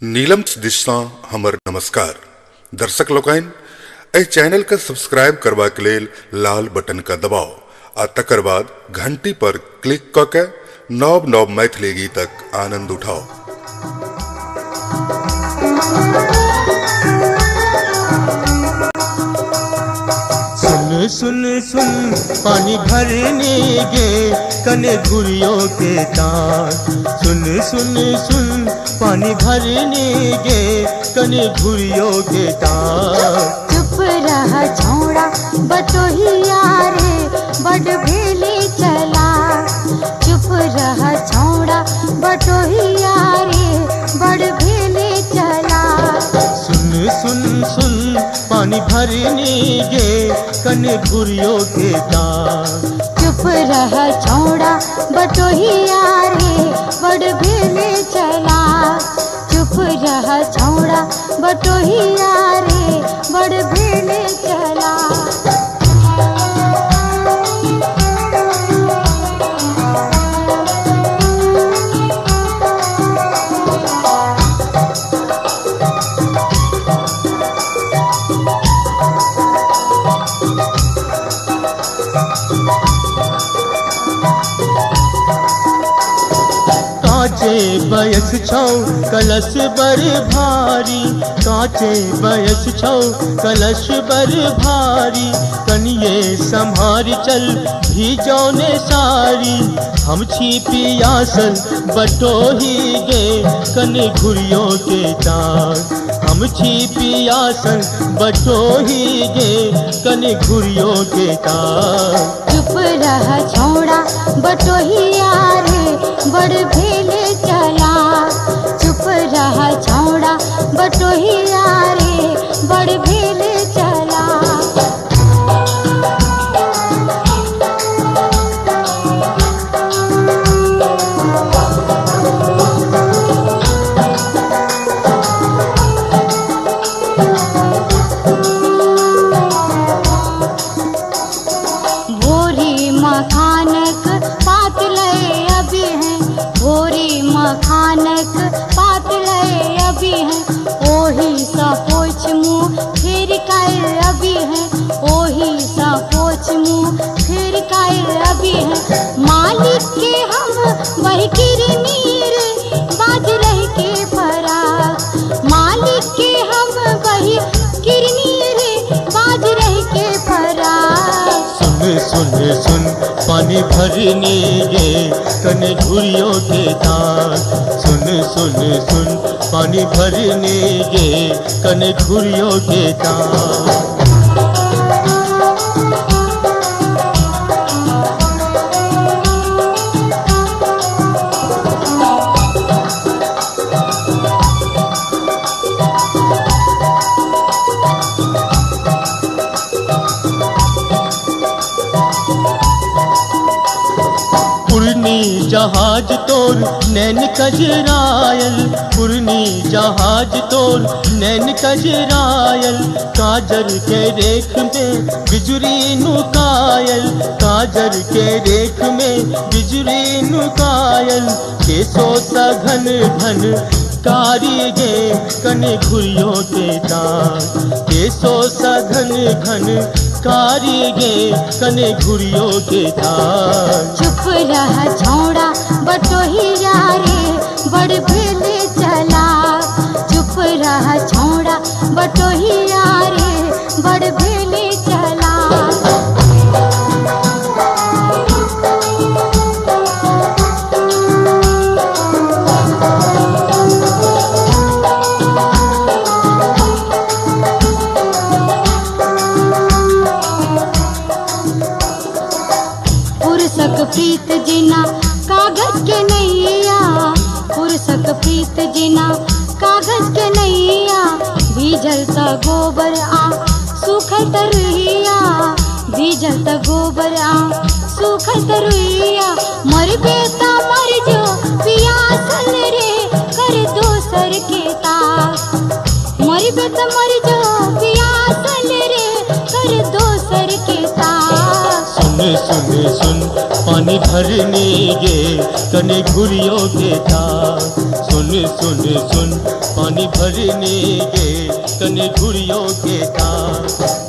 नीलम दिससँ हमर नमस्कार। दर्शक लोकनि, एहि चैनलके सब्सक्राइब करबाक लेल लाल बटनके दबाउ आ तकर बाद घंटी पर क्लिक कऽ के नव नव मैथिली गीतक आनंद उठाउ। सुन सुन सुन पानी भरने गे कने घुरियो के तार। सुन सुन सुन पानी भरने गे कने घुरियो के तार। चुप रह छौड़ा बटोहिया रे बड भेली चला। चुप रह छौड़ा बटोहिया रे बड भेली चला। सुन सुन सुन पानी भरने गे कने घुरियो के तार। चुप रह छौड़ा बटोहिया रे बड भेली चला। चुप रह छौड़ा बटोहिया रे बड भेली चला। काचे बयस छौ कलश बर भारी। काचे बयस छौ कलश बर भारी। कनिए सम्हार चल भी जौने सारी। हम छी पियासल बटोही गे कने घुरियो के तार। हम छी पियासल बटोही गे कने घुरियो के तार। चुप रह छौड़ा बटोहिया रे बड़ भेले चला। चुप रह छौड़ा बटोहिया रे बड़ भेले चला। भोरी मखानक पात लय अभी हैं। भोरी मखानक पात लय अभी हैं। ओही सा पोछ मुँह फिर कायल अभी हैं। ओही सा पोछ मुँह फिर कायल अभी हैं। मालिक के हम वही किरनी रे बाज रह के फरा। मालिक के हम वही किरनी रे बाज रह के फरा। सुन सुन सुन पानी भरने गे कने घुरियो के तार। सुन सुन सुन पानी भरने गे कने घुरियो के तार। पुरनी जहाज तोर नैन कजरायल। पुरनी जहाज तोर नैन कजरायल। काजर के रेख में बिजुरी नुकायल। काजर के रेख में बिजुरी नुकायल। केसो सघन घन कारी गे कने घुरियो के तार। केसो सघन घन कारी गे कने घुरियो के तार। चुप रह छौड़ा बटोहिया रे बड़ भेले चला। चुप रह छौड़ा बटोहिया रे बड़ भेले चला। पुरुषक प्रीत जिना कागज के नैया। पुरुषक प्रीत जिना कागज के नैया। भीजल त गोबर आ सूखल त रुइया। भीजल त गोबर आ सूखल त रुइया। मरबे त मर जो पियासल रे कर दोसर के ताक। मरबे त मर जो पियासल रे कर दोसर के ताक। सुन सुन सुन पानि भरने गे कने घुरियो के ताक। सुन सुन सुन पानि भरने गे कने घुरियो के ताक।